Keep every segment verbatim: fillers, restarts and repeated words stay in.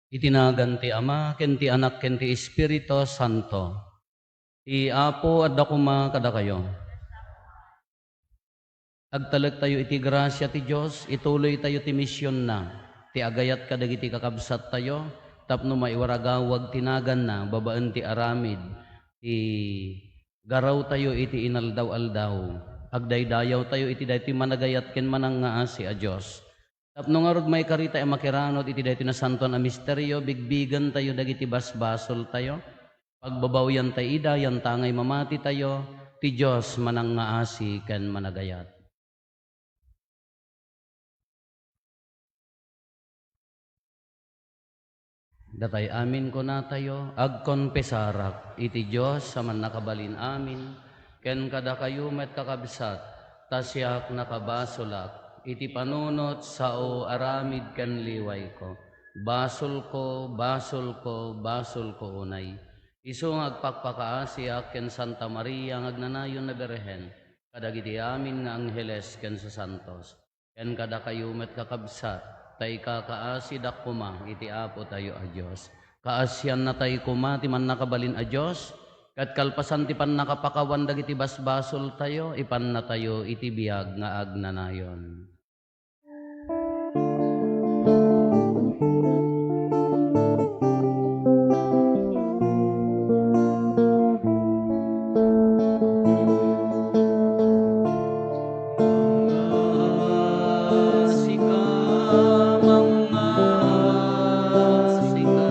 Iti nagan ti Ama, ken ti Anak, ken ti Espiritu Santo. Ti Apo adda koma kadakayo. Agtalektayo iti grasia ti Dios, ituloytayo ti misionna, ti agayat kadagiti kakabsattayo, tapno maiwaragawag ti naganna babaen ti aramid ti garawtayo iti inaldaw-aldaw. Agdaydayawtayo iti daytoy managayat ken manangngaasi a Dios. Tapno ngarud, maikarita a makiranod iti daytoy nasantoan a misterio, bigbigentayo dagiti basbasoltayo, pagbabawiantay ida, yantangay mamatitayo, ti Dios manangngaasi ken managayat. Datay amin kunatayo, agkonpesarak iti Dios a Mannakabalin-amin, ken kadakayo met, kakabsat, ta siak nakabasolak iti panunot sao aramid ken liwayko. Basolko, basolko, basolko unay. Isu nga agpakpakaasiak ken Santa Maria nga agnanayon a Birhen, kadagiti amin nga angheles ken sasantos. Ken kadakayo met, kakabsat, ta ikakaasidak koma iti Apotayo a Dios. Kaasiannatay koma ti Mannakabalin a Dios, ket kalpasan ti pannakapakawan dagiti basbasoltayo, ipannatayo iti biag nga agnanayon. Mangngaasika, mangngaasika,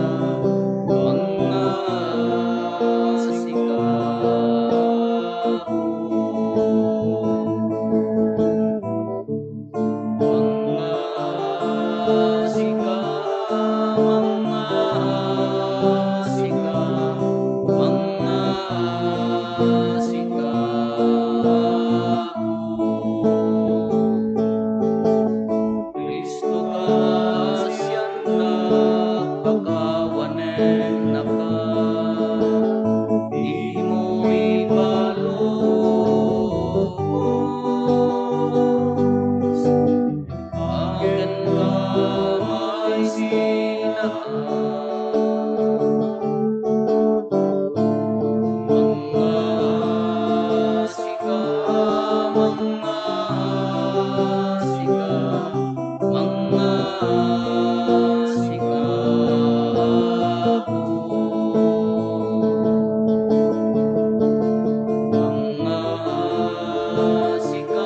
mangngaasika. Kristo, kaasiannak, pakawanennaka. Dimo ipalubos. Akanka maisinaan. Mangngaasika, mangngaasika, mangngaasika, Apo. Mangngaasika,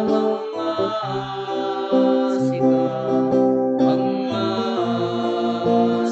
mangngaasika, mangngaasika.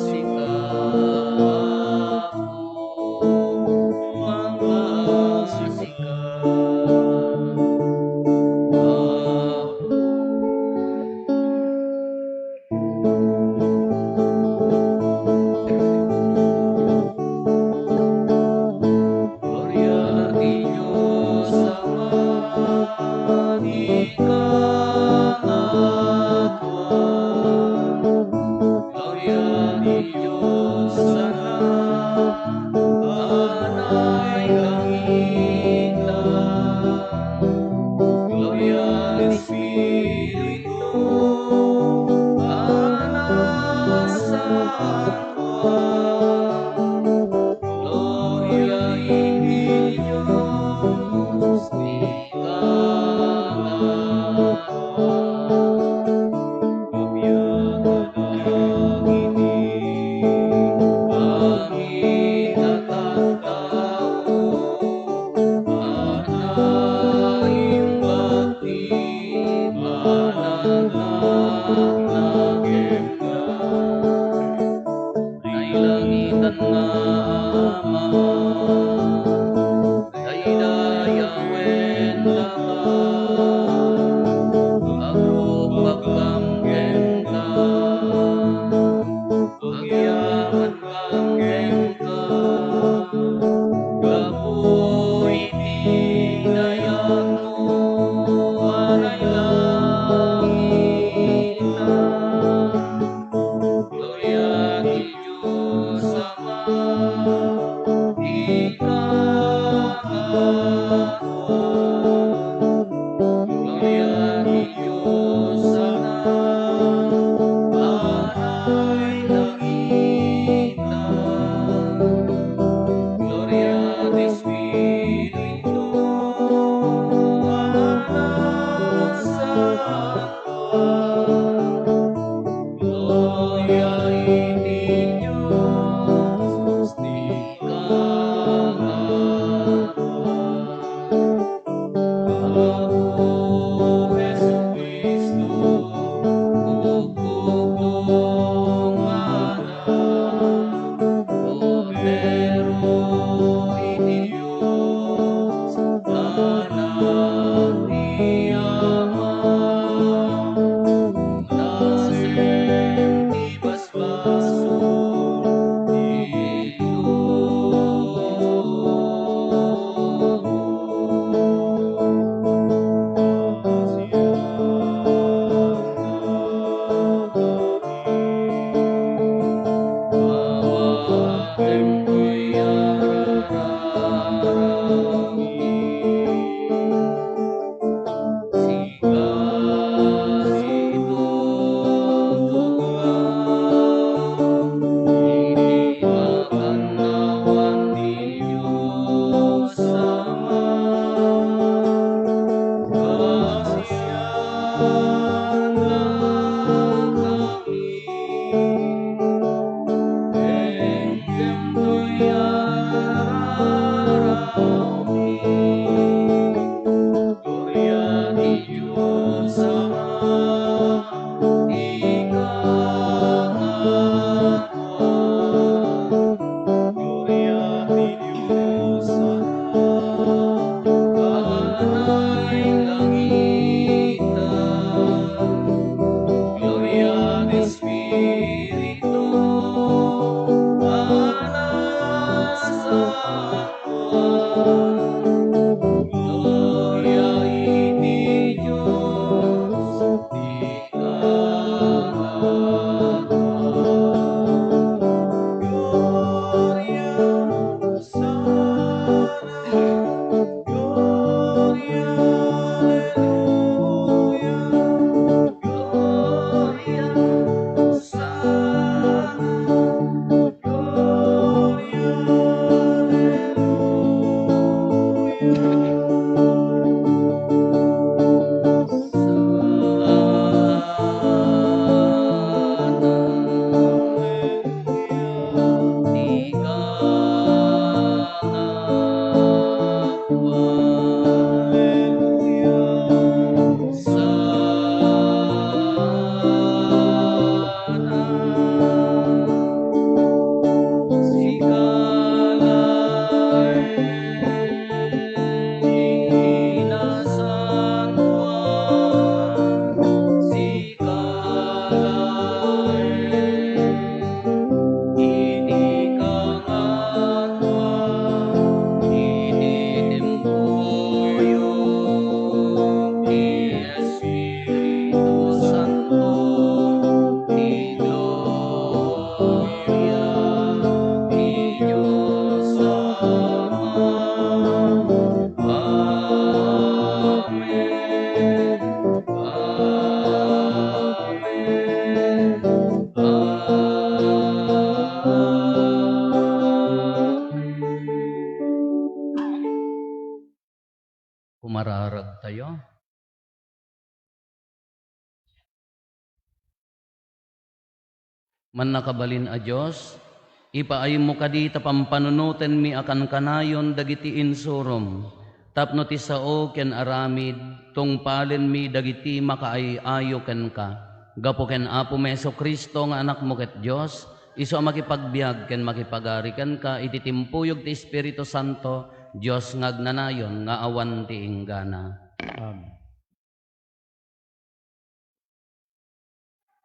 Mannakabalin a Dios, ipaaymo kadi ta pampanunotenmi a kankanayon dagiti insurom, tapno ti sao ken aramid, tungpalenmi dagiti makaay-ayo kenka. Gapu ken Apomi Jesu-Cristo nga Anakmo ket Dios, isu a makipagbiag ken makipagari kenka iti timpuyog ti Espiritu Santo, Dios nga agnanayon nga awan ti inggana. Amen.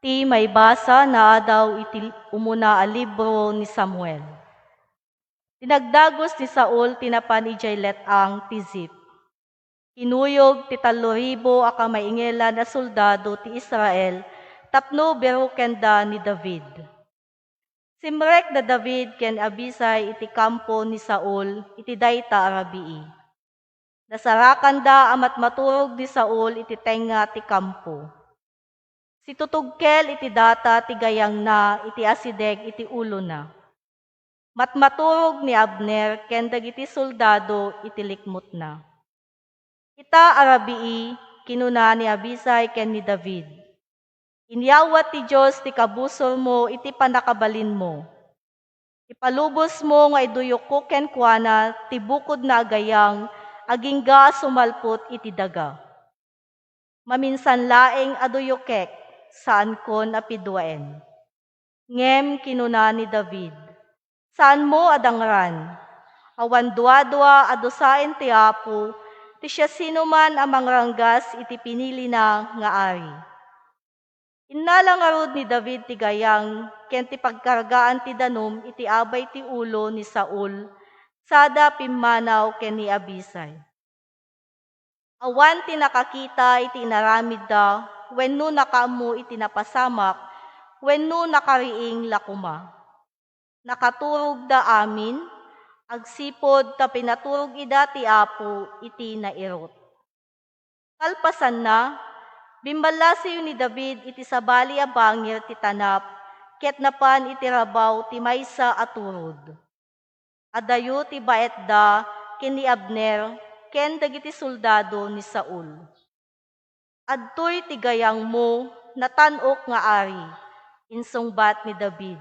Ti maibasa naadaw iti umuna a libro ni Samuel. Dinagdagus ni Saul ti napan idiay let-ang ti Ziph. Kinuyog ti tallo ribu a kamaingelan a soldado ti Israel tapno birukenda ni David. Simrek da David ken Abisai iti kampo ni Saul iti dayta a rabii. Nasarakanda a matmaturog ni Saul iti tengnga ti kampo. Situtugkel iti data ti gayangna iti asideg iti ulona. Matmaturog ni Abner ken dagiti soldado iti likmutna. Ita a rabii, kinuna ni Abisai ken ni David, "Inyawat ti Dios ti kabusormo iti pannakabalinmo. Ipalubosmo nga iduyokko kenkuana ti bukodna a gayang agingga a sumalpot iti daga. Maminsan laeng a duyokek, saankon a piduaen." Ngem kinuna ni David, "Saanmo a dangran. Awan duadua a dusaen ti Apo ti siasinoman a mangranggas iti pinilina nga ari." Innala ngarud ni David ti gayang ken ti pagkargaan ti danum iti abay ti ulo ni Saul sada pimmanaw ken ni Abisai. Awan ti nakakita iti inaramidda wenno nakaammo iti napasamak wenno nakariing la koma. Nakaturogda amin agsipud ta pinaturog ida ti Apo iti nairut. Kalpasanna, bimmallasiw ni David iti sabali a bangir ti tanap ket napan iti rabaw ti maysa a turod. Adayo ti baetda ken ni Abner ken dagiti soldado ni Saul. "Adtoy ti gayangmo, natan-ok nga ari," insungbat ni David.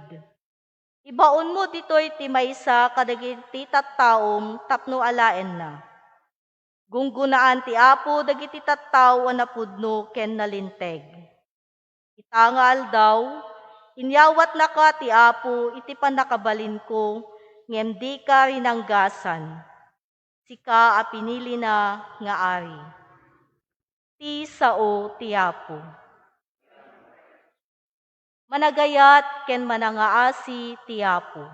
"Ibaonmo ditoy ti maysa kadagiti tattaom tapno alaenna. Gunggonaan ti Apo dagiti tattao a napudno ken nalinteg. Ita nga aldaw, inyawatnaka ti Apo iti pannakabalinko, ngem dika rinanggasan. Sika a pinilina nga ari." Ti sao ti Apo. Managayat ken manangaasi ti Apo.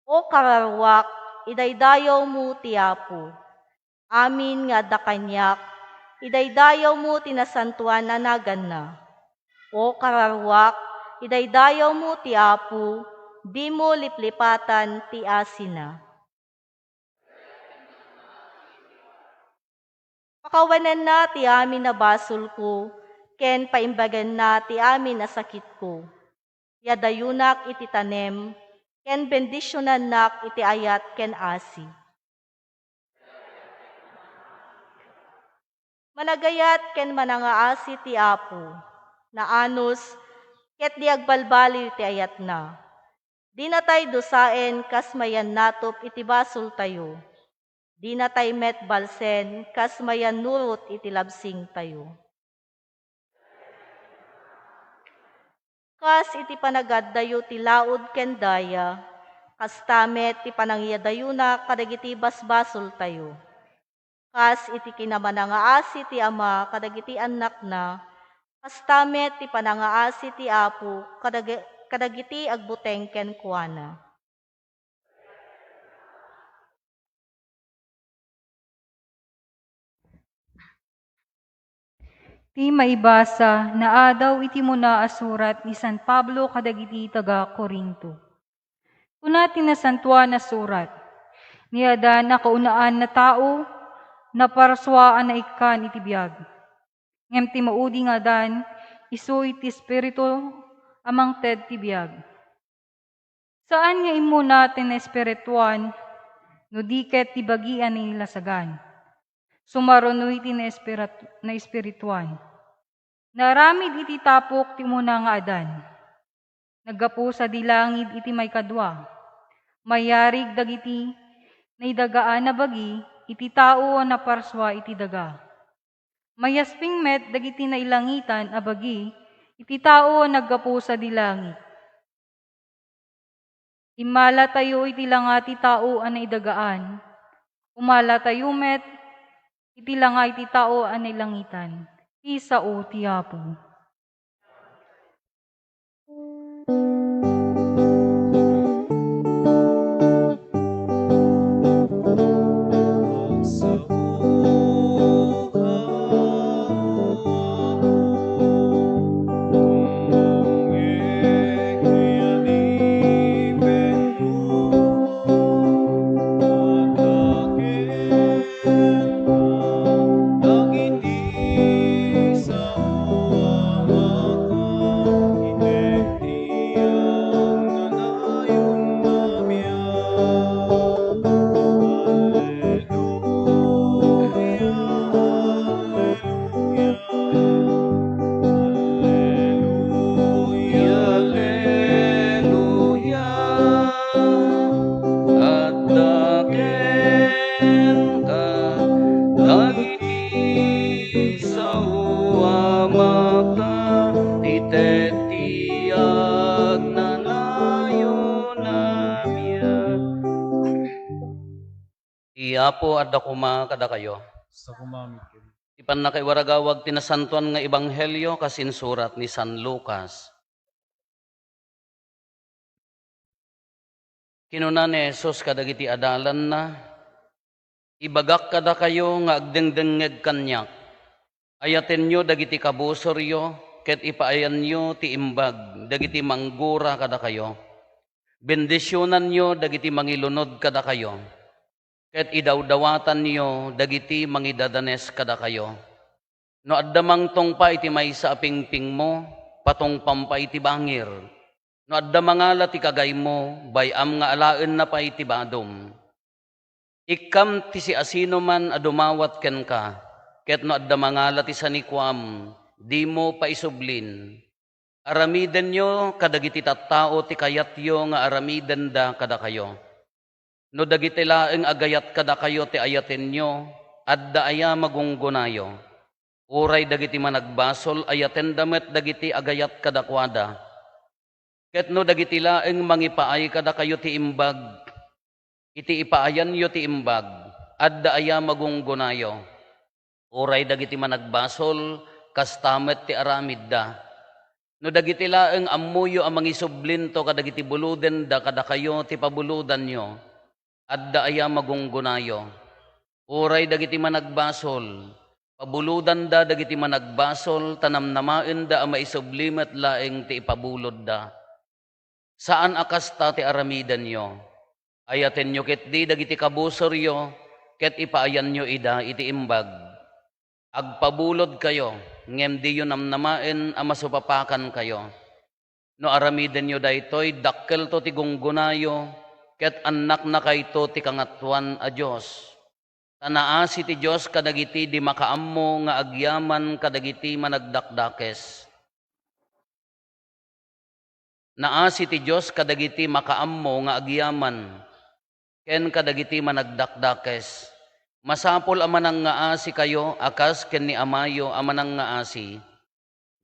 O kararuak, idaydayawmo ti Apo. Amin nga adda kaniak, idaydayawmo ti nasantoan a naganna. O kararuak, idaydayawmo ti Apo, dimo liplipatan ti asina. Pakawanenna ti amin a basolko, ken paimbagenna ti amin a sakitko. Iadayonak iti tanem, ken bendisionannak iti ayat ken asi. Managayat ken manangaasi ti Apo, naanus, ket di agbalbaliw ti ayatna. Dinatay dusaen kas mayannatop iti basoltayo. Dinatay met balsen kas mayannurot iti labsingtayo. Kas iti panagaddayo ti laud ken daya, kasta met ti panangiyadayona kadagiti basbasoltayo. Kas iti kinamanangaasi ti ama kadagiti annakna, kasta met ti panangaasi ti Apo kadag-, kadagiti agbuteng kenkuana. Ti maibasa naadaw iti muna a surat ni San Pablo kadagiti taga-Corinto. Kuna ti Nasantoan a Surat, "Ni Adan a kaunaan a tao, naparsua a naikkan iti biag. Ngem ti maudi nga Adan, isuy ti Espiritu a mangted ti biag." Saan nga immuna ti naespirituan, no di ket ti bagi a nailasagan. Sumarunoy ti naespirat-, naespirituan. Naaramid iti tapok ti umuna nga Adan. Naggapu sadi langit iti maikadua. Mayarig dagiti naidagaan a bagi iti tao a naparsua iti daga. Mayasping met dagiti nailangitan a bagi iti tao a naggapu sadi langit. Immalatayo iti langa ti tao a naidagaan. Ummalatayo met iti langa iti tao a nailangitan. Ti sao ti Apo. Alleluia, alleluia. Adda kenka dagiti sao a mata, ti tet ti agnanayon a biag. Ti Apo adda koma kadakayo. Sa kumamit. Ti pannakaiwaragawag ti nasantoan nga ebanghelio kas insurat ni San Lucas. Kinuna ni Jesus kadagiti adalanna, "Ibagak kadakayo nga agdengdengngeg kaniak. Ayatenyo dagiti kabusoryo ket ipaayanyo ti imbag dagiti manggura kadakayo. Bendisionanyo dagiti mangilunod kadakayo, ket idawdawatanyo dagiti mangidadanes kadakayo. No adda mangtungpa iti maysa a pingpingmo, patungpam pay ti bangir. No adda mangala ti kagaymo, bay-am nga alaenna pay ti badom. Ikkam ti siasinoman a dumawat kenka, ket no adda mangala ti sanikuam, dimo paisublin. Aramidenyo kadagiti tattao ti kayatyo nga aramidenda kadakayo. No dagiti laeng agayat kadakayo ti ayatenyo, adda aya magunggonayo? Uray dagiti managbasol, ayatenda met dagiti agayat kadakuada. Ket no dagiti laeng mangipaay kadakayo ti imbag, iti ipaayanyo ti imbag, adda aya magunggonayo? Uray dagiti managbasol, kasta met ti aramidda. No dagiti laeng ammoyo a mangisublinto kadagiti bulodenda kadakayo ti pabulodanyo, adda aya magunggonayo? Uray dagiti managbasol, pabulodanda dagiti managbasol, ta namnamaenda a maisubli met laeng ti ipabulodda. Saan a kasta ti aramidenyo. Ayatenyo ketdi dagiti kabusoryo, ket ipaayanyo ida iti imbag. Agpabulodkayo, ngem diyo namnamaen a masupapakankayo. No aramidenyo daytoy, dakkelto ti gunggonayo, ket annaknakayto ti Kangatoan a Dios. Ta naasi ti Dios kadagiti di makaammo nga agyaman kadagiti managdakdakes. Naasi ti Dios kadagiti makaammo nga agyaman ken kadagiti managdakdakes. Masapul a manangngaasikayo a kas ken ni Amayo a manangngaasi.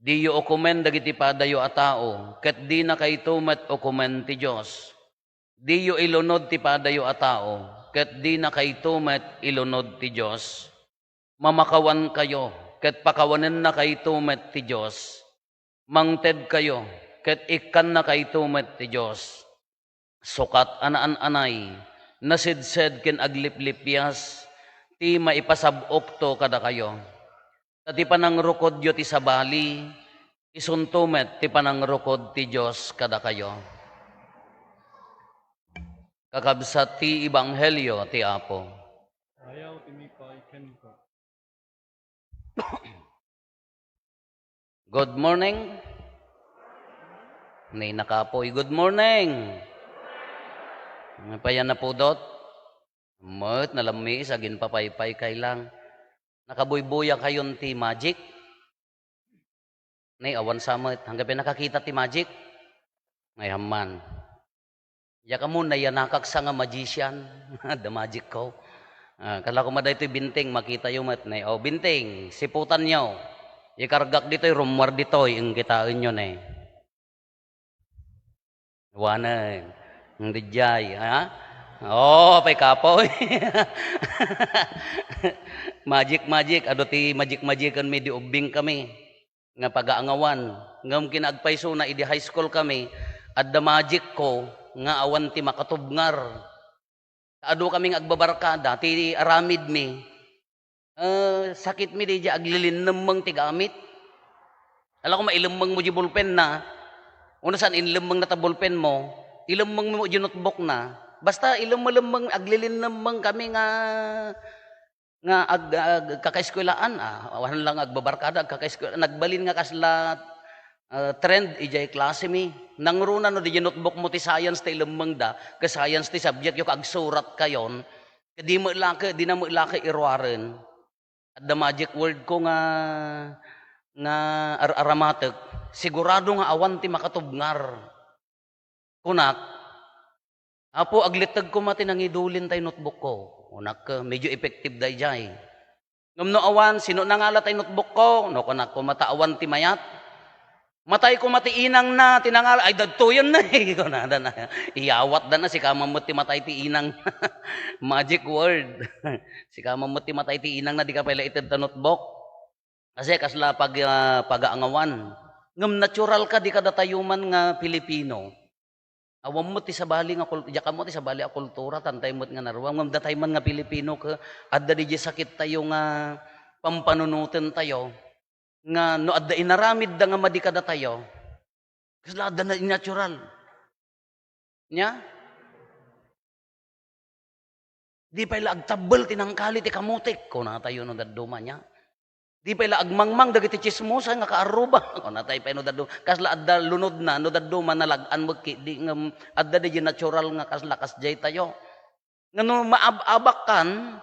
Diyo ukomen dagiti padayo a tao, ket dinakayto met ukomen ti Dios. Diyo ilunod ti padayo a tao, ket dinakayto met ilunod ti Dios. Mamakawankayo, ket pakawanennakayto met ti Dios. Mangtedkayo, ket ikkannakayto met ti Dios. Sukat a naan-anay, nasidsed ken agliplipias ti maipasab-okto kadakayo. Ta ti panangrukodyo ti sabali, isunto met ti panangrukod ti Dios kadakayo. Kakabsat ti ebanghelio ti Apo. Ayaw ti mipay kenka. Good morning. Ni nakapoy, good morning. Ano pa yan napudot? Met, nalammiis, agin papaypay kay lang. Nakabuybuya kayon ti magic? Nay, awan sa met. Anggayo pay nakakita ti magic? Nay, amman. Diak ammo, nayanakak sa nga magician. The magic ko. Ah, kala ko ma daytoy Binting, makitayo met, nay. O, Binting, siputanyo. Ikargak ditoy, rummuar ditoy, ing kitaenyo, nay. Awanen. Ang dijay, ha? Oo, pay kapoy. Magic, magic. Adu ti magic-magican mi di ubbing kami. Nga pagaangawan. Ngem kinaagpaysona idi high school kami, adda magic ko nga awan ti makatubngar. Ta adu kami nga agbabarkada, ti aramidmi, eh, sakitmi diay aglilinnemmeng ti gamit. Ala ko mailemmengmo diay ballpenna, wenno saan inlemmengna ta ballpenmo, ilemmengmo diay notebookna. Basta ilemmellemmeng, aglilinnemmeng kami nga, nga ag-, ag-, agkakaeskuelaan, ah, awan lang agbabarkada, agkakaeskuela. Nagbalin nga kasla, ah, trend idiay klasemi. Nangruna no diay notebookmo ti science ti ilemmengda, ket science ti subjectyo, ket agsuratkayon, ket di met la ket, dina met la ket iruaren. Adda magic word ko nga, nga ar-aramatek, sigurado nga awan ti makatubngar. Kunak, "Apo, aglitteg koma ti nangidulin tay notebook ko." Kunak, "Medyo effective daydiay." Ngem no awan, "Sino nangala tay notebook ko?" No, kunak, "Koma ta awan ti mayat." "Matay koma ti inangna ti nangala." "Ay, dagtoyen na eh." Kunada na. Iyawatda na, sika man met ti matay ti inang. Magic word. Sika man met ti matay ti inangna, dika pay la ited ta notebook. Kasi kasla pag-, ah, pagaangawan. Ngem natural kadi kadatayo man nga Pilipino. Awan met ti sabali nga kul-, diak ammo ti sabali a kultura, tantay met nga naruam. Ngem datay man nga Pilipino ket adda diay sakittayo nga pampanunotentayo, nga no adda inaramidda nga madi kadatayo, kasla adda na natural. Nia? "Di pay la agtabbel ti nangkali ti kamutik," kunatayo no dadduma, nia? "Di pay la agmangmang dagiti tsismosa nga kaarruba," kunatayo pay no dadduma. Kasla adda lunodna, no dadduma nalag-an met ketdi, ngem adda diay natural nga kasla kasdiay tayo. Nga no maab-abakkan,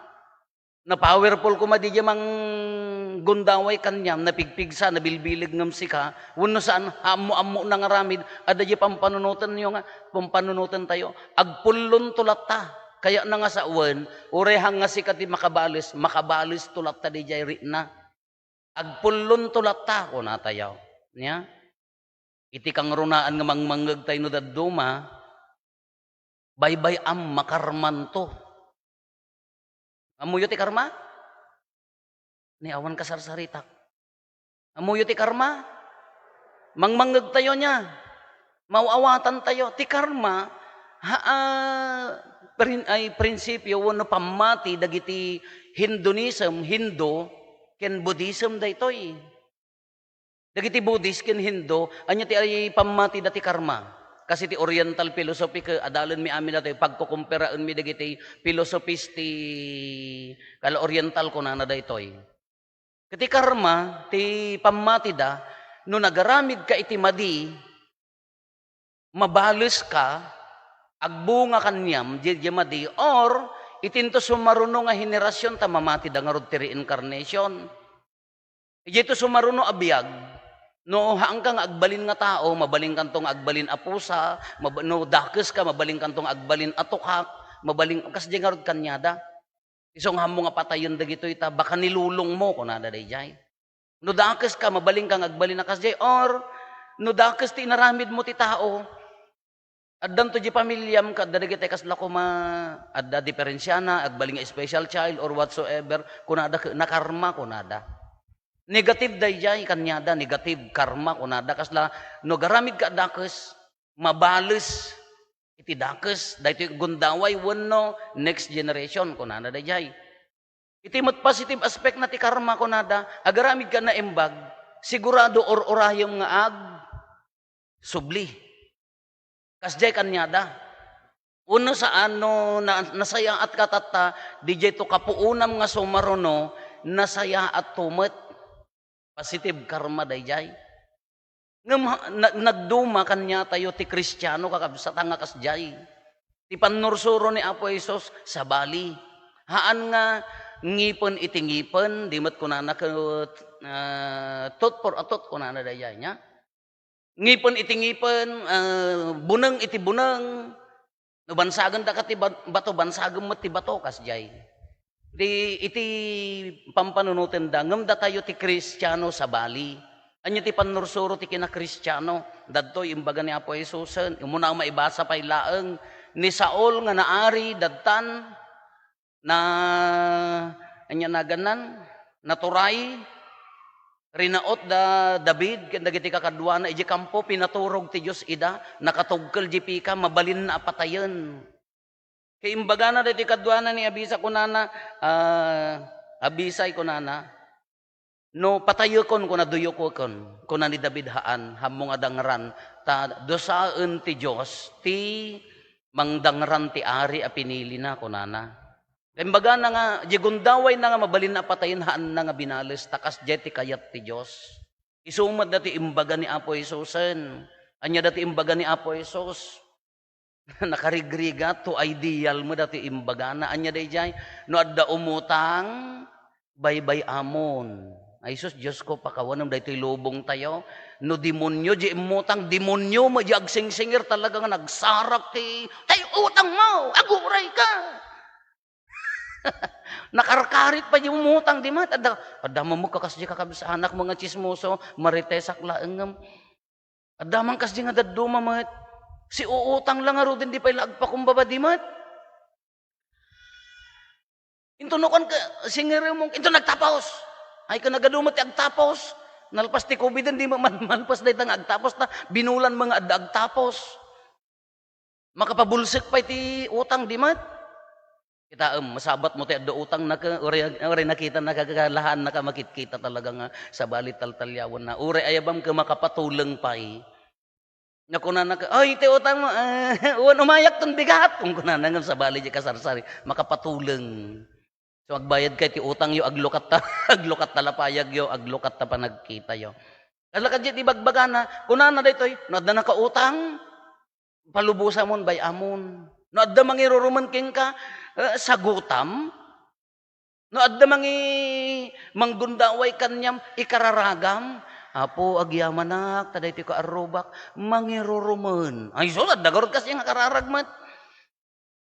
na-powerful koma diay manggundaway kaniam, napigpigsa, nabilbileg ngem sika, wenno saan, ammo-ammo na nga aramid, adda diay pampanunotenyo nga, pampanunotentayo. Agpullonto latta. Kayatna nga sawen, uray hang nga sika ti makabales, makabalesto latta diay rikna. Agpullonto latta, kunatayo. Nia? Iti kangrunaan nga mangmangngegtayo no dadduma, baybay-am, makarmanto. Ammoyo ti karma? Ni awan kasarsaritak. Ammoyo ti karma? Mangmangngegtayo nia. Maaw-awatantayo. Ti karma, ha, ah, prin-, ay, prinsipyo wenno pammati dagiti Hinduism, Hindu, ken Buddhism daytoy. Dagiti Buddhist ken Hindu, ania ti ay pammatida ti karma? Kas iti Oriental philosophy ket adalenmi amin daytoy, pagkukumparaenmi dagiti philosophies ti kala Oriental, kunana daytoy. Ket ti karma, ti pammatida, no nagaramidka iti madi, mabaleska, agbunga kaniam, diay madi, or itinto sumaruno nga henerasion ta mamatida ngarud ti reincarnation. Idiay to sumaruno a biag, no haanka nga agbalin nga tao, mabalinkanto nga agbalin a pusa, mab-, no dakeska, mabalinkanto nga agbalin a tukak, mabalin-, kasdiay ngarud kaniada. Isu nga ammo nga patayen dagitoy ta baka nilulongmo, kunada daydiay. No dakeska, mabalinka nga agbalin a kasdiay, or no dakes ti inaramidmo ti tao, addanto diay pamiliam ket adda dagiti kasla koma, adda diferensiana, agbalin nga special child or whatsoever, kunada, nakarma, kunada. Negative daydiay, kaniada, negative karma, kunada. Kasla, no agaramidka a dakes, mabales iti dakes, daytoy gundaway wenno next generation, kunana daydiay. Iti met positive aspect na ti karma, kunada, agaramidka naimbag, sigurado or-orayem nga agsubli. Kasdiay kaniada. Wenno saan no na-, nasayaatka tatta, didiay to kapuonam nga sumaruno, nasayaatto met. Positive karma daydiay. Ngem ha-, na-, nagduma kaniatayo ti Kristiano, kakabsat, nga kasdiay. Ti pannursuro ni Apo Jesus, sabali. Haan nga ngipen iti ngipen, di met kunana ket ah, tooth for a tooth, kunana daydiay, nya. Ngipen iti ngipen, ah, buneng iti buneng. No bansagenda ka ti ba-, bato, bansagem met ti bato, kasdiay. Di, iti pampanunotenda, ngem datayo ti Kristiano sabali. Ania ti pannursuro ti kinakristiano? Dadtoy imbaga ni Apo Jesusen, umuna maibasa pay laeng, ni Saul nga naari, dadtan, na, ania nagannan? Naturay, rinaot da David ken dagiti kakaduana idiay kampo, pinaturog ti Dios ida, nakatugkel diay pika, mabalinna a patayen. Ket imbagana daytoy kaduana ni Abisai, kunana, ah, Abisai, kunana, "No patayekon," kuna, "duyokekon." Kuna ni David, "Haan, haanmo nga dangran, ta dusaen ti Dios ti mangdangran ti ari a pinilina," kunana. Imbagana nga, diay gundawayna nga mabalin a patayen, haanna nga binales, ta kasdiay ti kayat ti Dios. Isu met daytoy imbaga ni Apo Jesusen. Ania daytoy imbaga ni Apo Jesus? Nakarigrigat, too ideal met daytoy imbagana. Ania daydiay? No adda umutang, baybay-amon. Ay sus, Diosko, pakawanem daytoy lubongtayo. No demonio diay immutang, demonio met diay agsingsingir, talaga nga nagsarak ti, "Tay utangmo, agurayka!" Nakarkarit pay diay umutang di met. Adda, adda mamagka kasdiay kakabsanak, mga tsismoso, maritesak laeng ngem. Adda man kasdiay nga dadduma met. Siuutang la ngaruden, di pay la agpakumbaba di met. Into no kuan ka, singirimong, into nagtapos. Ay, ka nagadu met ti agtapos. Nalpas ti COVID, di man malpas dayta nga agtapos ta binulan met nga adda agtapos. Makapabulsek pay ti utang, di met? Kitaem, masabatmo ti adda utangna ket uray, uray nakitanaka, kalahaannaka makitkita talaga nga sabali taltaliawenna. Uray ayabam ket makapatuleng pay. Nga kunana ket, "Ay, ti utangmo, ah, wen umayakton bigat." Kunkunana ngem sabali diay kasarsari, makapatuleng. So, agbayadka iti utangyo, aglukat ta, aglukat ta lapayagyo, aglukat ta panagkitayo. Kasla kadi ti ibagbagana, kunana daytoy, no adda nakautang, palubosamon, bay-amon. No adda mangirurumen kenka, eh, sagutam. No adda mangi-, manggundaway kaniam, ikararagam. "Apo, agyamanak, ta daytoy kaarrubak, mangirurumen." Ay, sus, adda garud kasdiay nga kararag met.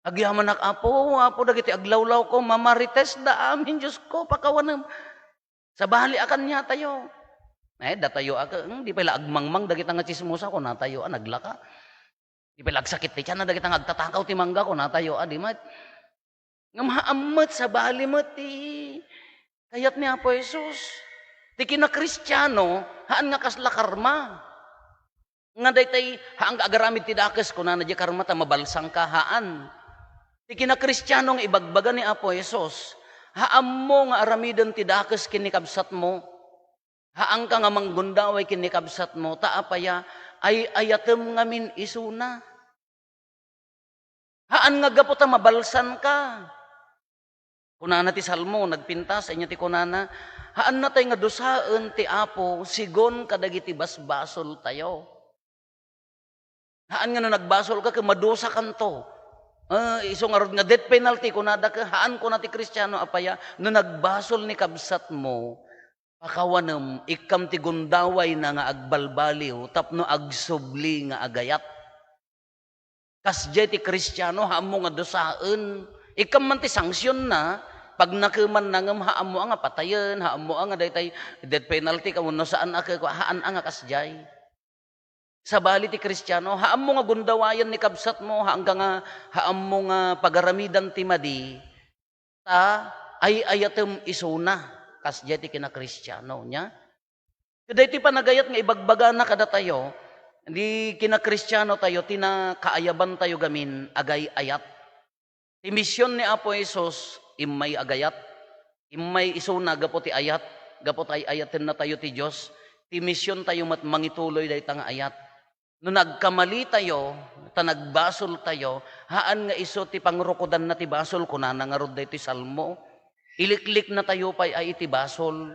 "Agyamanak, Apo, Apo, dagiti aglawlawko, mamarites da amin, Diosko, pakawanem." Sabali a kaniatayo. Eh, datayo a, hmm, di pay la agmangmang dagita nga tsismosa, kunatayo a, naglaka. Di pay la agsakit ti tianna dagita nga agtatakaw ti mangga, kunatayo a, di met. Ngem haan met, sabali met ti kayat ni Apo Jesus. Ti kinakristiano, haan nga kasla karma. Nga daytay, haan nga agaramid ti dakes, kunana diay karma ta mabalsangka, haan. Ti kinakristiano nga ibagbaga ni Apo Jesus, haanmo nga aramiden ti dakes ken ni kabsatmo. Haanka nga manggundaway ken ni kabsatmo, ta apaya, ay-ayatem ngamin isuna. Haan nga gapu ta mabalsanka. Kunana ti Salmo, nagpintas, ania ti kunana, "Haannatay nga dusaen ti Apo sigon kadagiti basbasoltayo." Haan nga no nagbasolka ket madusakanto. Ah, isu ngarud nga death penalty, kunada ket haan kuna ti Kristiano, apaya, no nagbasol ni kabsatmo, pakawanem, ikkam ti gundawayna nga agbalbaliw tapno agsubli nga agayat. Kasdiay ti Kristiano, haanmo nga dusaen. Ikkam man ti sangsionna, pagnakemanna ngem haanmo a nga patayen, haanmo a nga daytay death penalty ka wenno saan a kekua, haan a nga kasdiay. Sabali ti Kristiano, haanmo nga gundawayen ni kabsatmo, haanka nga, haanmo nga pagaramidan ti madi, ta ay-ayatem isuna, kasdiay ti kinakristiano. Nia? Ket daytoy panagayat nga ibagbagana kadatayo, di kinakristiano tayo, ti nakaayaban tayo gamin, agay-ayat. Ti mision ni Apo Jesus, immay agayat. Immay isuna gapu ti ayat, gapu ta ay-ayaten natayo ti Dios. Ti mision tayo met mangituloy dayta nga ayat. No nagkamali tayo, ta nagbasol tayo, haan nga isu ti pangrukodanna ti basol, kunana ngarud daytoy Salmo. Iliklikna tayo pay a iti basol.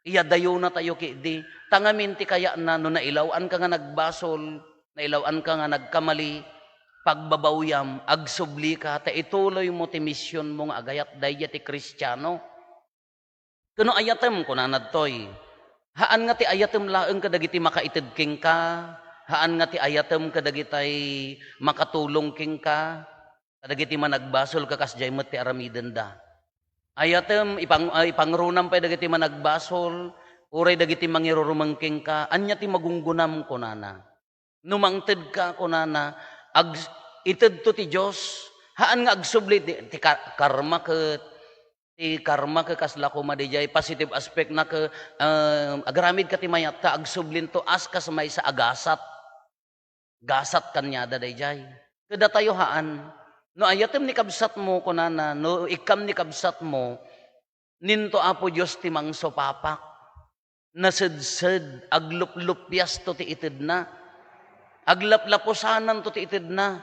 Iyadayona tayo ketdi. Ta ngamin ti kayatna, no nailaw-anka nga nagbasol, nailaw-anka nga nagkamali, pagbabawyam, agsublika, ta ituloymo ti misionmo nga agayat daydiay ti Kristiano. Ken no ayatem, kunana ditoy, haan nga ti ayatem laeng kadagiti makaited kenka, haan nga ti ayatem kadagitay makatulong kenka, kadagiti managbasol, kasdiay met ti aramidenda. Ayatem, ipang-, ah, ipangrunam pay dagiti managbasol, uray dagiti mangirurumeng kenka, ania ti magunggunam, kunana. No mangtedka, kunana, ag-, itedto ti Dios. Haan nga agsubli ti, ti ka-, karma ket, ti karma ket kasla koma daydiay positive aspect na ket, ah, agaramidka ti mayat ta agsublinto as kas maysa a gasat. Gasat kaniada daydiay. Kadatayo haan. No ayatem ni kabsatmo, kunana, no ikkam ni kabsatmo, ninto Apo Dios ti mangsupapak. Nasedsed, agluplupiasto ti itedna. Aglaplapusananto ti itedna.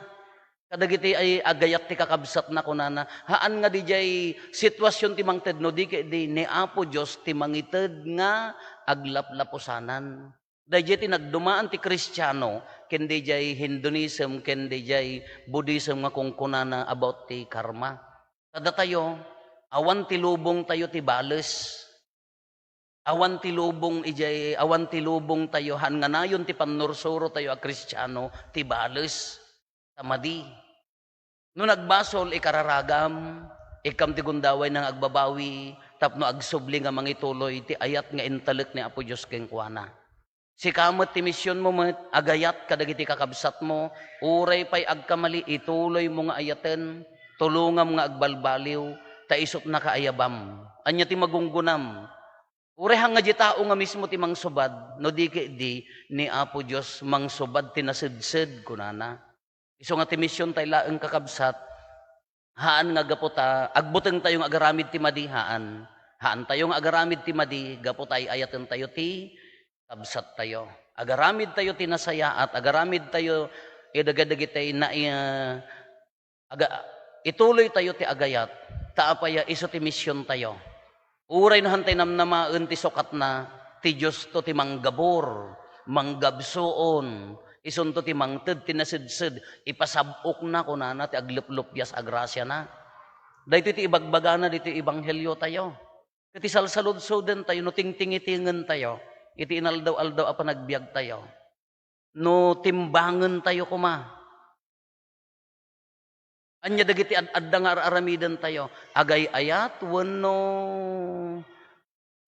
Kadagiti ay agayat ti kakabsatna, kunana, haan nga didiay sitwasyon ti mangted no di ket di ni Apo Dios ti mangited nga aglaplapusanan. Daydiay ti nagdumaan ti Kristiano ken didiay Hinduism ken didiay Buddhism nga kunkunana about ti karma. Kadatayo, awan ti lubongtayo ti bales. Awan ti lubong idiay, awan ti lubongtayo, haan nga nayon ti pannursurotayo a Kristiano ti bales. Ta madi. No nagbasol, ikararagam, ikkam ti gundawayna nga agbabawi tapno agsubli nga mangituloy ti ayat nga intalek ni Apo Dios kenkuana. Sika met ti misionmo met, agayat kadagiti kakabsatmo, uray pay agkamali, ituloymo nga ayaten, tulongam nga agbalbaliw, ta isut' nakaayabam. Ania ti magunggunam? Uray haan nga diay tao nga mismo ti mangsubad, no di ket di, ni Apo Dios mangsubad ti nasedsed, kunana. Isu nga ti misiontayo laeng, kakabsat, haan nga gapu ta agbutengtayo nga agaramid ti madi, haan. Haantayo nga agaramid ti madi gapu ta ay-ayatentayo ti kabsattayo. Agaramidtayo ti nasayaat, agaramidtayo idagidagitay na, eh, aga-, ituloytayo ti agayat, ta apay a isu ti misiontayo. Uray no hantay namnamaen ti sukatna, ti Diosto ti manggabur, manggabsuon, isunto ti mangted ti nasedsed, ipasab-okna, kunana, ti agluplupias a grasiana. Daytoy ti ibagbagana ditoy ebangheliotayo. Ket isalsaludsodentayo no tingtingitengentayo iti inaldaw-aldaw a panagbiagtayo. No timbangentayo koma. Ania dagiti ad-adda nga ar-aramidentayo? Agay-ayat wenno,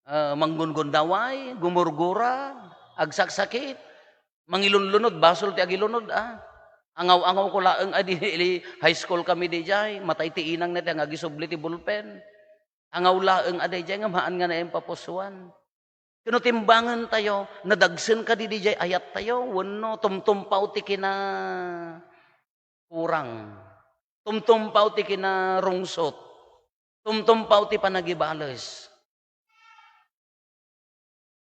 ah, manggungundaway, gumurgura, agsaksakit, mangilunlunod, basol ti agilunod, a. Angaw-angawko laeng a di, high school kami didiay, matay ti inangna ti angagisubli ti bulpen. Angaw laeng a daydiay ngem haan nga naimpapusoan. Ket no timbangentayo, nadagsen kadi didiay ayattayo wenno tumtumpaw ti kinakurang? Tumtumpaw ti kinarungsot? Tumtumpaw ti panagibales?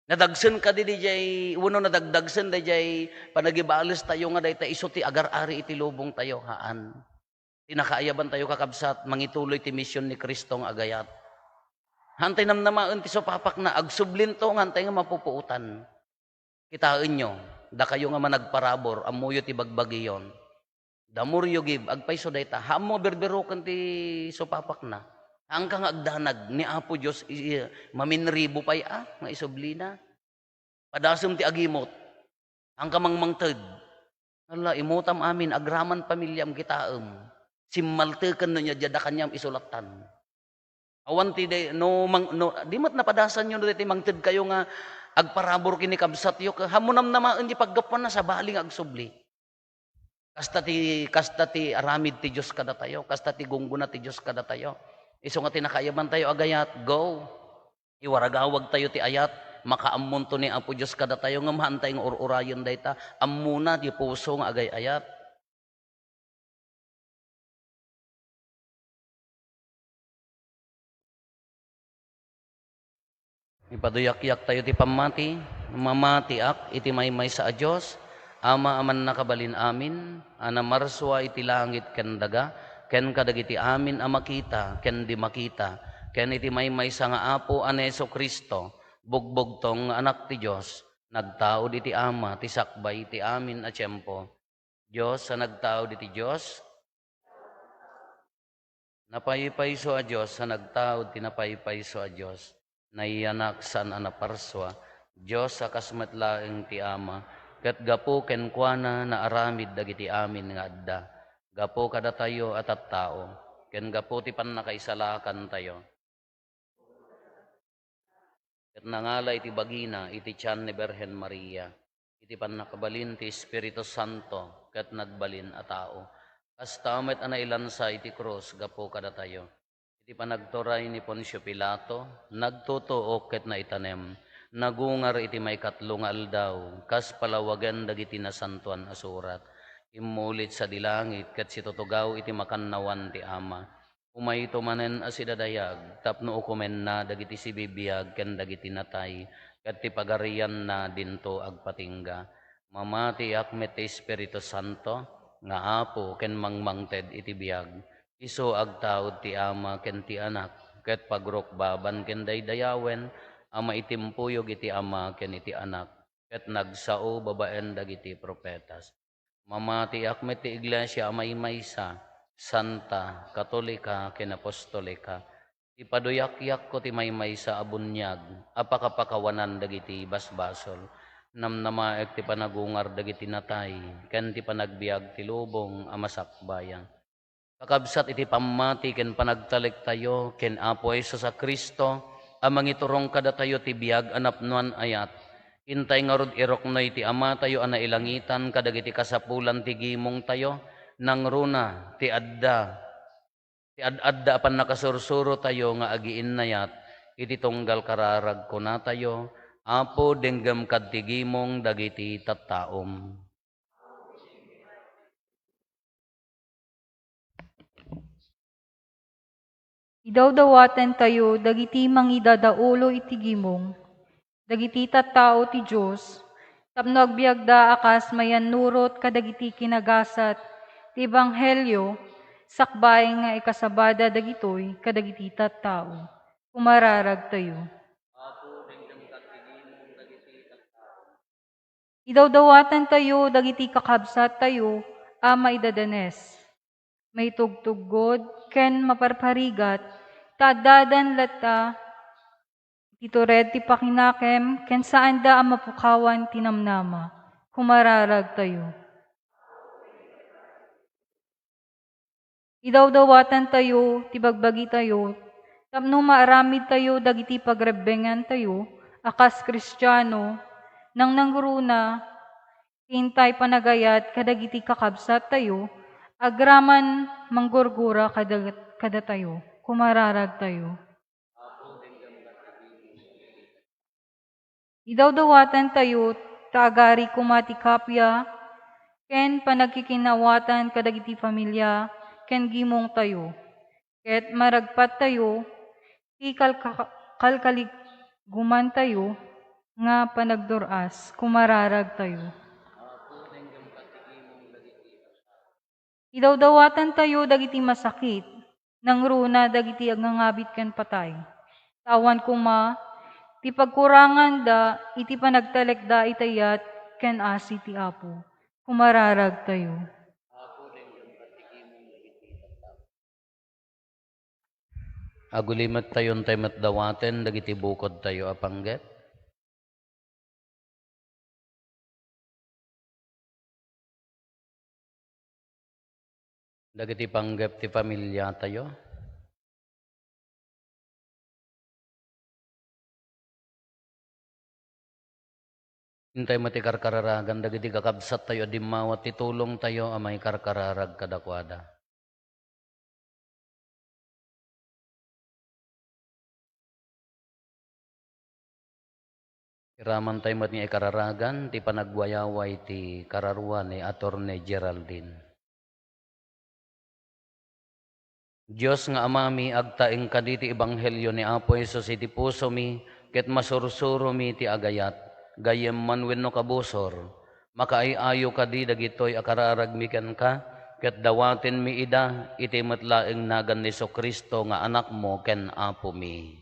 Nadagsen kadi didiay wenno nadagdagsen daydiay panagibalestayo nga dayta isu ti agar-ari iti lubongtayo? Haan. Ti nakaayabantayo, kakabsat, mangituloy ti mision ni Cristo nga agayat. Haantay namnamaen ti supapakna, agsublinto nga haantay nga mapupuotan. Kitaenyo, dakayo nga managparabur, ammoyo ti bagbagiyon. The more you give, agpayso dayta. Haanmo a berberoken ti supapakna. Haanka nga agdanag ni Apo Dios, i-, i-, maminribo pay a nga isublina. Padasem ti agimot. Haanka mangmangted. Ala, imutam amin, agraman pamiliam, kitaem. Simmalteken no nia, diada kaniam isulattan. Awan ti day-, no mang-, no, di met napadasanyo no daytoy mangtedkayo nga agparabur ken ni kabsatyo, ket haanmo namnamaen ti paggapuanna, sabali nga agsubli. Kasta ti, kasta ti aramid ti Dios kadatayo, kasta ti gunggona ti Dios kadatayo. Isu nga ti nakaayabantayo agayat, go. Iwaragawagtayo ti ayat, makaammonto ni Apo Dios kadatayo, ngem haantay nga ur-urayen dayta, ammona ti puso nga agay-ayat. Ipaduyakyak tayo ti pammati. Mamatiak iti maymaysa a Dios, Ama a mannakabalin amin, a namarsua iti langit ken daga, ken kadagiti amin a makita ken di makita, ken iti maymaysa nga Apo a ni Jesu-Cristo, bugbugtong nga Anak ti Dios, nagtaud iti Ama ti sakbay iti amin a tiempo. Dios a nagtaud iti Dios. Napaypayso a Dios a nagtaud ti napaypayso a Dios. nayanak saan a naparsua, Dios a kas met laeng ti Ama, ket gapu kenkuana naaramid dagiti amin nga adda. Gapu kadatayo a tattao, ken gapu ti pannakaisalakantayo, ket nangala iti bagina iti tian ni Birhen Maria, iti pannakabalin ti Espiritu Santo, ket nagbalin a tao. Kasta met a nailansa iti krus gapu kadatayo. Iti panagturay ni Poncio Pilato, nagtutuok ket naitanem. Nagungar iti maikatlo nga aldaw, kas palawagen dagiti Nasantoan a Surat. Immulit sadi langit ket situtugaw iti makannawan ti Ama. Umayto manen a sidadayag tapno ukomenna dagiti sibibiag ken dagiti natay, ket ti pagarianna dinto agpatingga. Mamatiak met ti Espiritu Santo nga Apo ken mangmangted iti biag. Isu agtaud ti Ama ken ti Anak, ket pagrukbaban ken daydayawen a maitimpuyog iti Ama ken iti Anak, ket nagsao babaen dagiti profetas. Mamatiak met ti iglesia a maymaysa, santa, katolika, ken apostolika. Ipaduyakyakko ti maymaysa a buniag a pakapakawanan dagiti basbasol. Namnamaek ti panagungar dagiti natay, ken ti panagbiag ti lubong a masakbayan. Kakabsat iti pammati ken panagtalektayo ken Apo Jesus a Cristo a mangiturong kadatayo ti biag a napnoan ayat, intay ngarud iruknoy ti Amatayo a nailangitan kadagiti kasapulan ti gimongtayo, nangruna ti adda, ti ad-adda a pannakasursurotayo nga agiinnayat iti tunggal kararag, kunatayo, Apo, denggem kad ti gimong dagiti tattaom. Idawdawatentayo dagiti mangidadaulo iti gimong, dagiti tattao ti Dios, tapno agbiagda a kas mayannurot kadagiti kinagasat ti ebanghelio, sakbay nga ikasabada dagitoy kadagiti tattao. Kumararagtayo. Idawdawatentayo dagiti kakabsattayo a maidadanes, maitugtuggod, ken maparparigat, ta addadan latta iti tured ti pakinakem ken saanda a mapukawan ti namnama. Kumararagtayo. Idawdawatentayo ti bagbagitayo tapno maaramidtayo dagiti pagrebbengantayo a kas Kristiano, nangnangruna ti intay panagayat kadagiti kakabsattayo agraman manggurgura kada-, kadatayo. Kumararagtayo. Idawdawatentayo ta agari koma ti kappia ken panagkikinawatan kadagiti familia ken gimongtayo, ket maragpattayo ti kalka-, kalkaligumantayo nga panagdur-as. Kumararagtayo. Idawdawatentayo dagiti masakit, nangruna dagiti agngangabit ken patay. Ta awan koma ti pagkuranganda iti panagtalekda iti ayat ken asi ti Apo. Kumararagtayo. Agulimettayo intay met dawaten dagiti bukodtayo a panggep. Dagiti panggep ti familiatayo. Intay met ti karkararagan dagiti kakabsattayo a dimmawat ti tulongtayo a maikarkararag kadakuada. Iramantay met nga ikararagan ti panagwayaway ti kararua ni Attorney Geraldine. Dios nga Amami, agtaeng kadi ti ebanghelio ni Apo Jesus iti pusomi, ket masursuromi ti agayat, gayyem man wenno kabusor. Makaay-ayo kadi dagitoy a kararagmi kenka, ket dawatenmi ida iti met laeng nagan ni Jesu-Cristo nga Anakmo ken Apomi.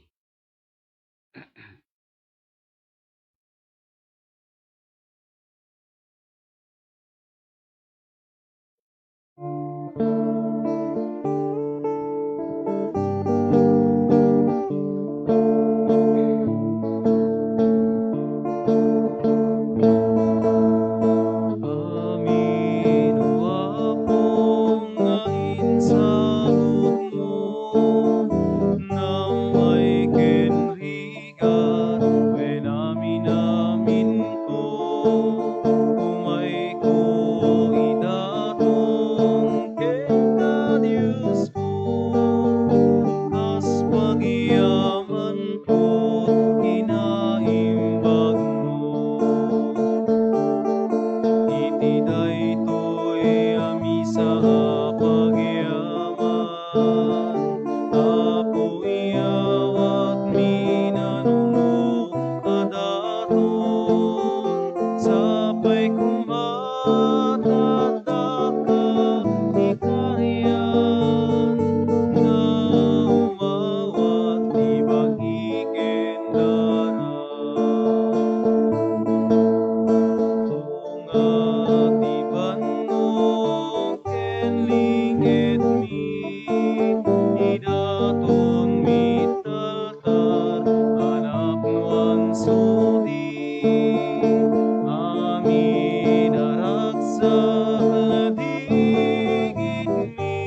Sagladingitmi,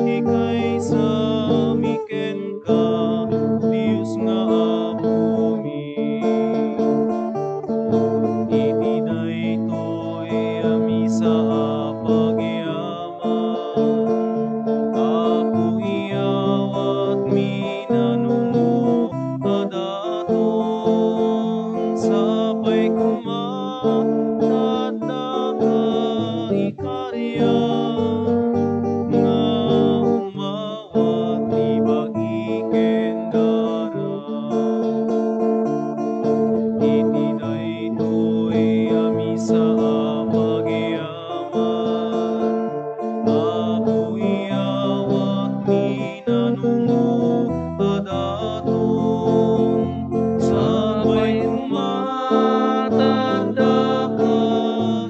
ikaisami kenka, Dios nga Apomi. Iti daytoy a misa a pagyaman, Apo, iyawatmi nanumo a daton, sapay koma ta addaka ikariak nga umawat ti bagi ken dara. Iti daytoy a misa a pagyaman, Apo, iyawatmi nanumo a daton, sapay koma ta addaka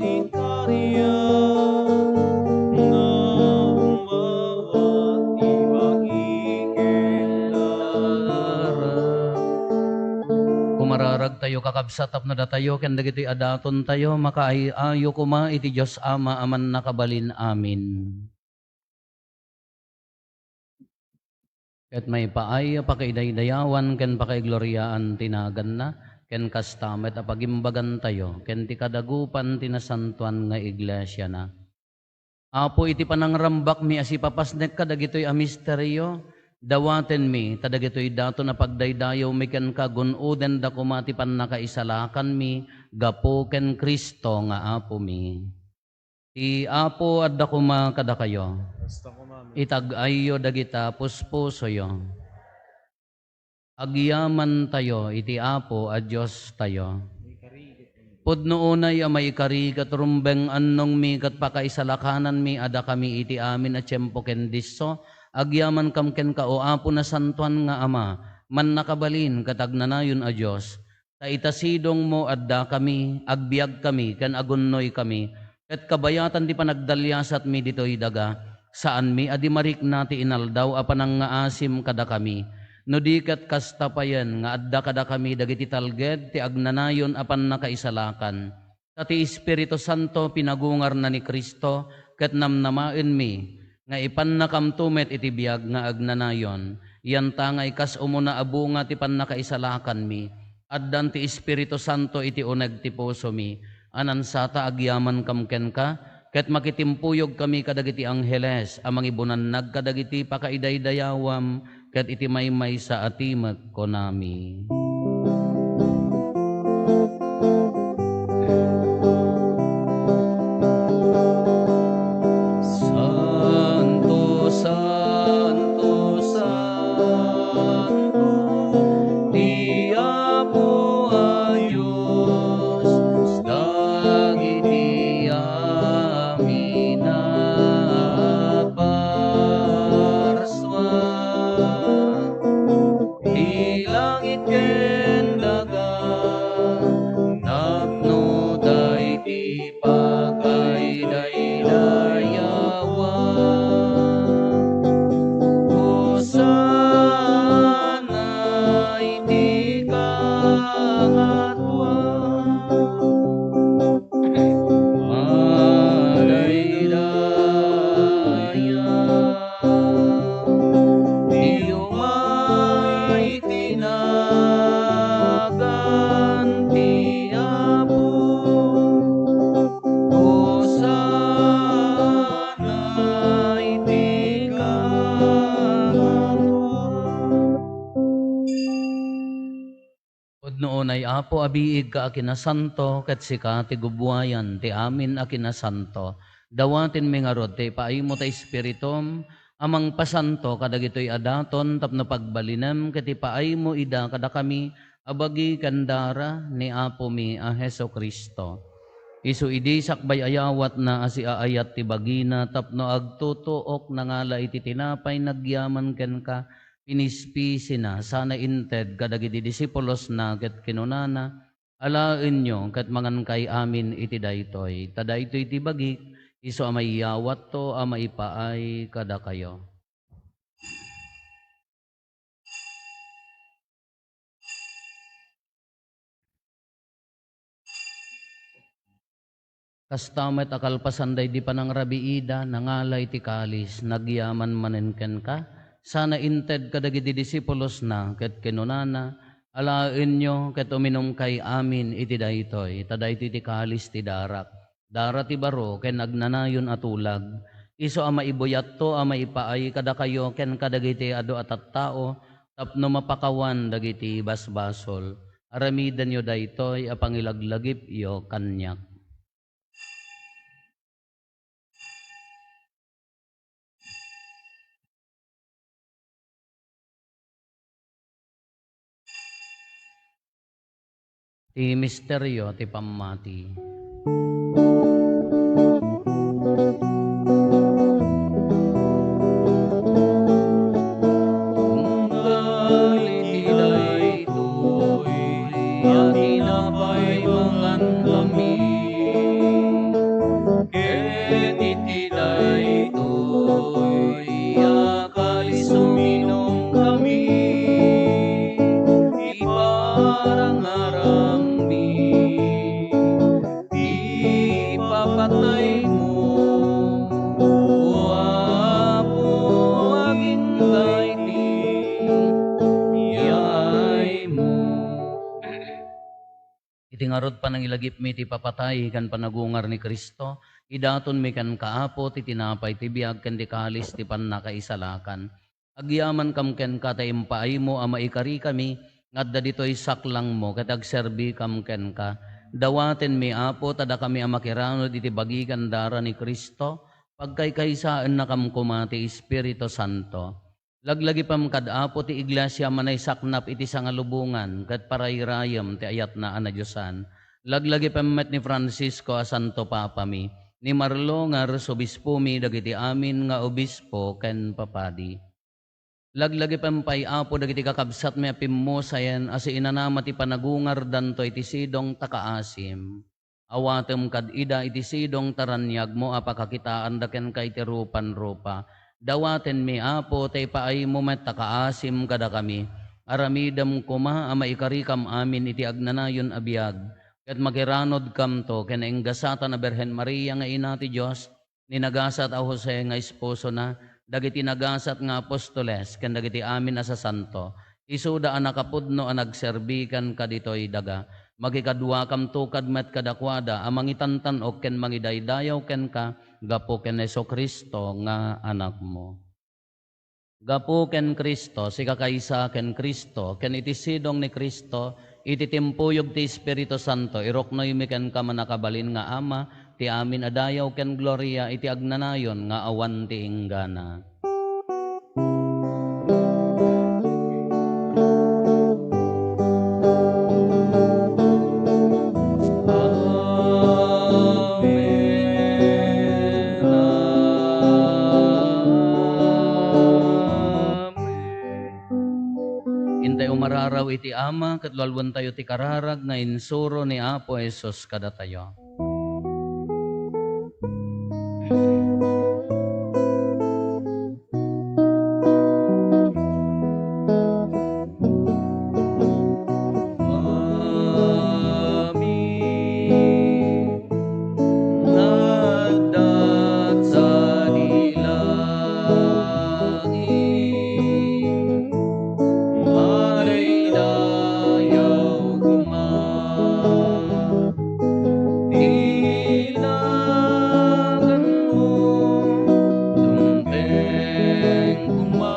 ikariak nga umawat ti bagi ken dara. Umararagtayo, kakabsat, tapno datayo ken dagitoy a datontayo makaay-ayo koma iti Dios Ama a Mannakabalin. Amen. Ket maipaay a pakaidaydayawan ken pakaigloriaan ti naganna, ken kasta met a pagimbagantayo ken ti kadagupan ti nasantoan nga iglesiana. Apo, iti panangrambakmi a sipapasnek kadagitoy a misterio, dawatenmi ta dagitoy daton a pagdaydayawmi kenka gun-odenda koma ti pannakaisalakanmi gapu ken Cristo nga Apomi. Ti Apo adda koma kadakayo. Kasta koma met. Itag-ayyo dagita puspusoyo. Agyamantayo iti Apo a Diostayo. Pudno unay a maikari ket rumbeng annongmi ket pakaisalakananmi a dakami iti amin a tiempo ken disso, agyamankam kenka, O Apo, nasantoan nga Ama, mannakabalin ket agnanayon a Dios. Ta ita sidongmo, addakami, agbiagkami, ken agunnoykami, ket kabayatan ti panagdaliasatmi ditoy daga, saanmi a di marikna ti inaldaw a panangngaasim kadakami, no di ket kasta payen nga adda kadakami dagiti talged ti agnanayon a pannakaisalakan. Ta ti Espiritu Santo pinagungarna ni Cristo, ket namnamaenmi nga ipannakamto met iti biag nga agnanayon. Yanta ngay kas umuna a bunga ti pannakaisalakanmi, addan ti Espiritu Santo iti uneg ti pusomi. Anansata agyamankam kenka, ket makitimpuyogkami kadagiti angheles a mangibunannag kadagiti pakaidaydayawam, ket iti maymaysa a timek kunami. Santo, santo, santo, ti Apo a Dios, dagiti amin a parsua. Ti langit ken daga, napnoda iti pakaidaydayawan. Hosanna iti kangatoan. Madaydaya ti umay ti nagan ti Apo. Hosanna iti kangatoan. Pudno unay, Apo, a biigka a kinasanto, ket sika ti gubuayan ti amin a kinasanto. Dawatenmi ngarud ti ipaaymo ta Espiritum a mangpasanto kadagitoy a daton tapno pagbalinem ket ipaaymo ida kadakami a bagi ken dara ni Apomi a Jesu-Cristo. Isu idi sakbay a yawatna a siaayat ti bagina tapno agtutuok, nangala iti tinapay nagyaman kenka, pinispisina, sana inted kadagiti disipulosna ket kinunana, "Alaenyo ket mangankay amin iti daytoy, ta daytoy ti bagik, isu a maiyawatto a maipaay kadakayo." Kasta met a kalpasan daydi panangrabiida, nangala iti kalis, nagyaman manen kenka, sana inted kadagiti disipulosna, ket kinunana, "Alaenyo ket uminumkay amin iti daytoy, ta daytoy ti kalis ti darak, dara ti baro ken agnanayon a tulag. Isu a maibuyatto a maipaay kadakayo ken kadagiti adu a tattao tapno mapakawan dagiti basbasol. Aramidenyo daytoy a pangilaglagipyo kaniak." Ti misterio ti pammati. Tunggal iti daytoy a tinapay mangankami, ket iti daytoy a kalis uminumkami, iparangaranmi ti ipapataymo, O Apo, agingga iti yaaymo. Iti ngarud panangilagipmi ti papatay ken panagungar ni Cristo, idatonmi kenka, Apo, ti tinapay ti biag ken ti kalis ti pannakaisalakan. Agyamankam kenka ta impaaymo a maikarikami nga adda ditoy saklangmo ket agserbikam kenka. Dawatenmi, Apo, ta dakami a makiranod iti bagi ken dara ni Cristo, pagkaykaysaennakam koma ti Espiritu Santo. Laglagipem kad Apo ti Iglesia a manaysaknap iti sangalubongan ket parayrayem ti ayatna a nadiosan. Laglagipem met ni Francisco a Santo Papami, ni Marlo nga Arsobispomi, dagiti amin nga obispo ken papadi. Laglagipem pay, Apo, dagiti kakabsatmi a pimmusayen a siinanama ti panagungardanto iti sidong ta kaasim. Awatem kad ida iti sidong ta raniagmo a pakakitaanda kenka iti rupan-rupa. Dawatenmi, Apo, ta ipaaymo met ta kaasim kadakami. Aramidem koma a maikarikam amin iti agnanayon a biag, ket makiranodkamto ken naingasatan a Birhen Maria nga Ina ti Dios, ni nagasat a Jose nga esposona, dagiti nagasat nga apostoles, ken dagiti amin a sasanto, isuda a nakapudno a nagserbi kenka ditoy daga. Makikaduakamto kad met kadakuada a mangitantan-ok ken mangidaydayaw kenka gapu ken Jesu-Cristo nga Anakmo. Gapu ken Cristo, sikakaysa ken Cristo, ken iti sidong ni Cristo, iti timpuyog ti Espiritu Santo, iruknoymi kenka, mannakabalin nga Ama, ti amin a dayaw ken gloria iti agnanayon nga awan ti inggana. Amen. Amen. Intayo umararaw iti Ama, ket lualuentayo ti kararag nga insuro ni Apo Jesus kadatayo. Amin. Naddat sadi langit, madaydayaw koma ti naganmo, dumteng koma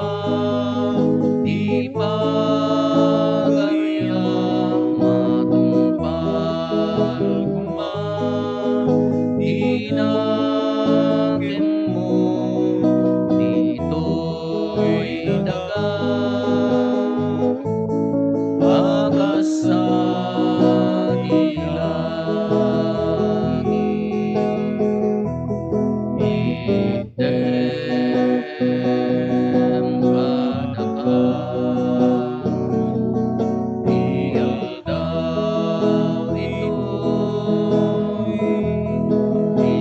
ti pagayam, matungpal koma ti nakemmo ditoy daga. A kas sadi langit, itdem kadaka ti aldaw itoy, ti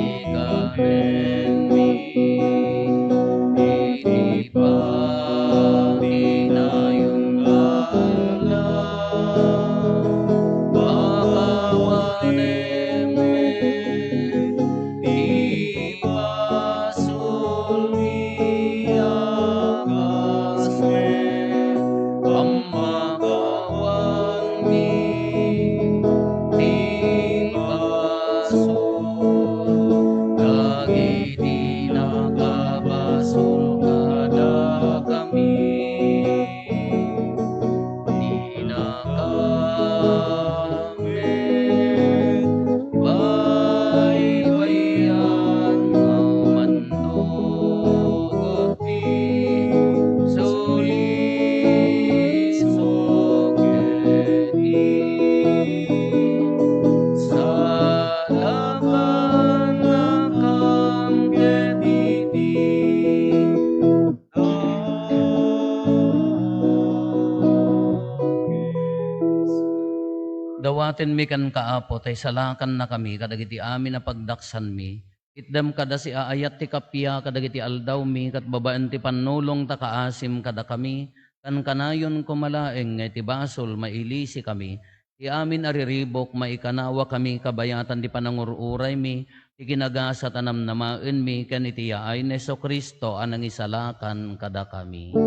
Tenmi kenka, Apo, ta isalakannakami kadagiti amin a pagdaksanmi. Itdem kada siaayat ti kappia kadagiti aldawmi, ket babaen ti pannulongta, kaasim kadakami. Kankanayon koma laeng nga iti basol, mailisikami. Ti amin a riribuk, maikanawakami kabayatan ti panangur-uraymi, ti kinagasat a namnamaenmi ken iti yaay ni Jesu-Cristo a nangisalakan kadakami.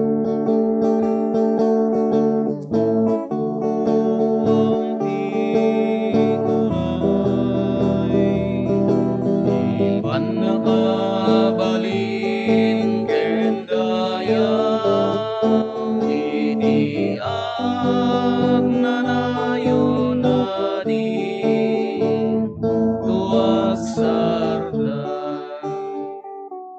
Pannakabalin ken daya iti agnanayon a di tuagsarda.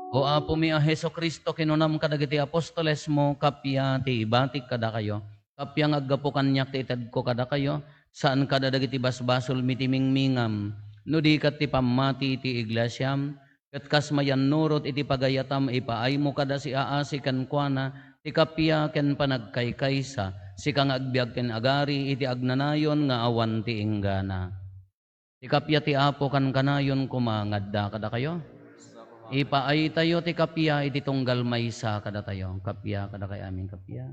O Apomi a Jesu-Cristo, kinunam kadagiti apostolesmo, kappia ti ibatik kadakayo, kappia nga aggapu kaniak ti itedko kadakayo, saan kada dagiti basbasolmi ti mingmingam, no di ket ti pammati iti iglesiam, ket kas mayannurot iti pagayatam, ipaaymo kada siaasi kenkuana ti kappia ken panagkaykaysa, sika nga agbiag ken agari iti agnanayon nga awan ti inggana. Ti kappia ti Apo kankanayon koma nga adda kadakayo. Ipaaytayo ti kappia iti tunggal maysa kadatayo. Kappia kadakay amin, kappia.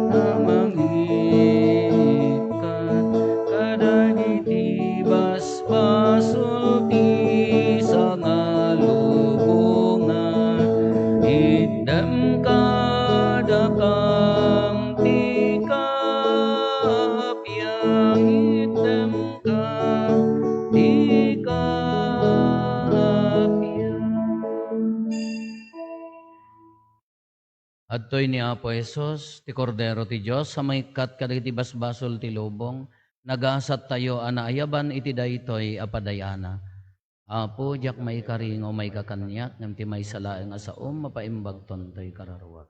Namangikkat kadagiti basbasol ti sangalubongan, itdem kadakam ti kappia, itdem ka ti kappia. Adtoy ni Apo Jesus, ti Kordero ti Dios, a maikkat kadagiti basbasol ti lubong. Nagasattayo a naayaban iti daytoy a padayana. Apo, diak maikari nga umayka kaniak, ngem ti maysa laeng a saom, mapaimbagton toy kararuak.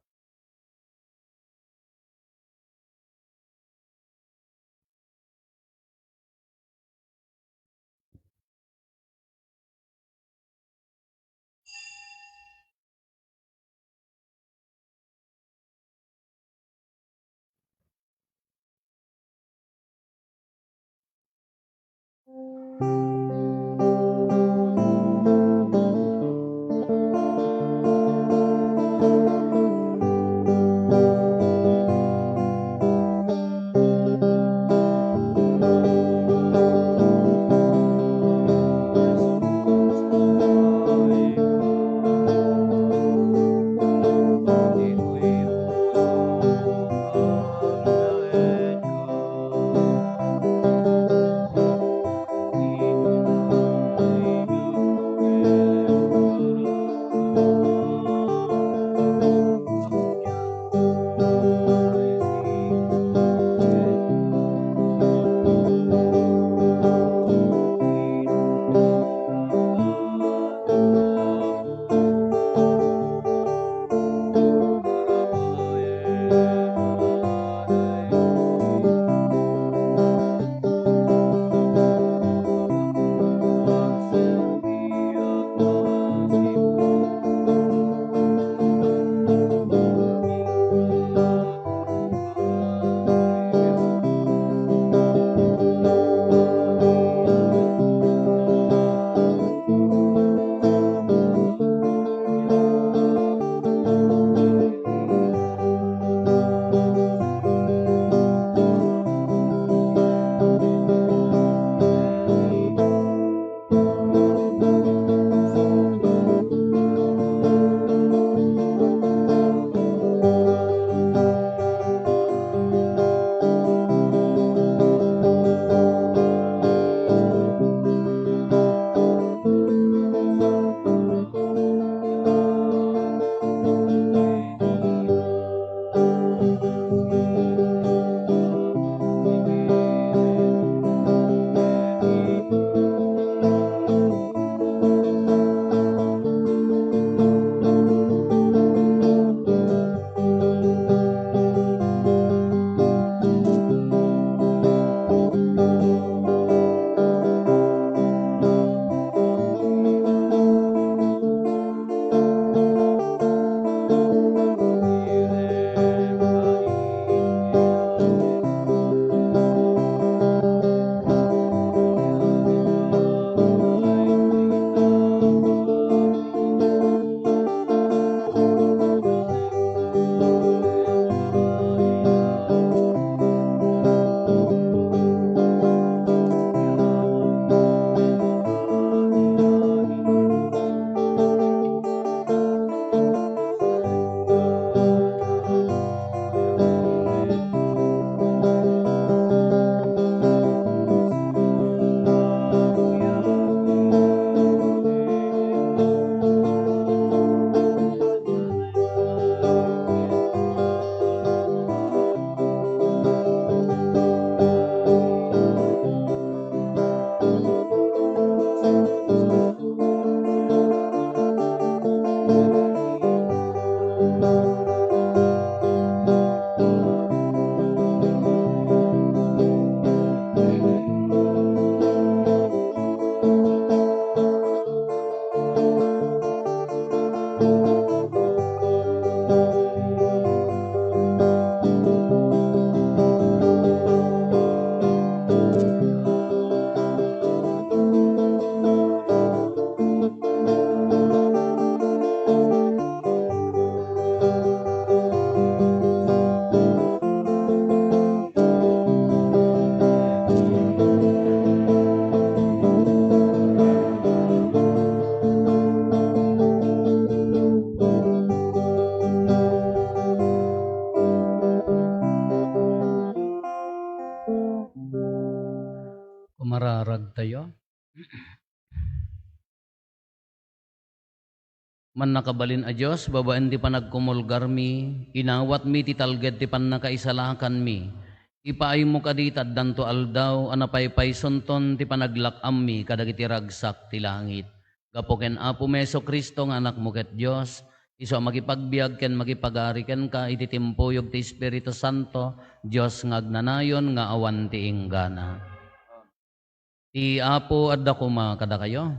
Tayo. Mannakabalin a Dios, babaen ti panagkumulgarmi, inawatmi ti talged ti pannakaisalakanmi. Ipaaymo kadi ta addanto aldaw a napaypaysonton ti panaglak-ammi kadagiti ragsak ti langit. Gapu ken Apomi Jesu-Cristo nga Anakmo ket Dios, isu a makipagbiag ken makipagari kenka iti timpuyog ti Espiritu Santo, Dios nga agnanayon nga awan ti inggana. Ti Apo adda koma kadakayo.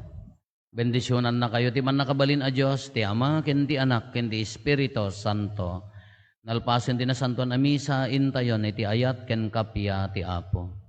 Bendisionannakayo ti Mannakabalin a Dios, ti Ama, ken ti Anak, ken ti Espiritu Santo. Nalpasen ti Nasantoan a Misa, intayon iti ayat ken kappia ti Apo.